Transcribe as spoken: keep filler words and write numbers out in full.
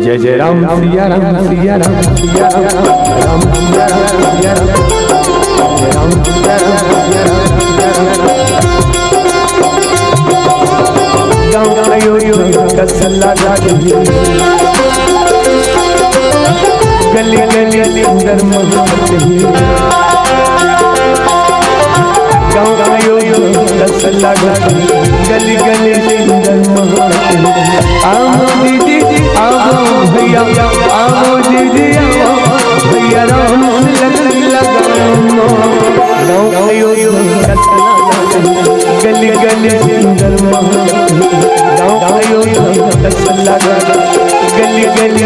जय जय राम सिया राम सिया राम सिया राम राम सिया राम सिया राम जय राम सिया राम सिया राम सिया राम। गाँव आयो यो कसला जाके गली गली अंदर महकते। गाँव आयो यो कसला जाके गली गली अंदर महकते। आओ दीदी, आओ भैया, आओ दीदी, आओ भैया, राम लगन लगाओ। गाँव आयो कसला जाके गली गली अंदर महकते। गाँव आयो कसला जाके गली गली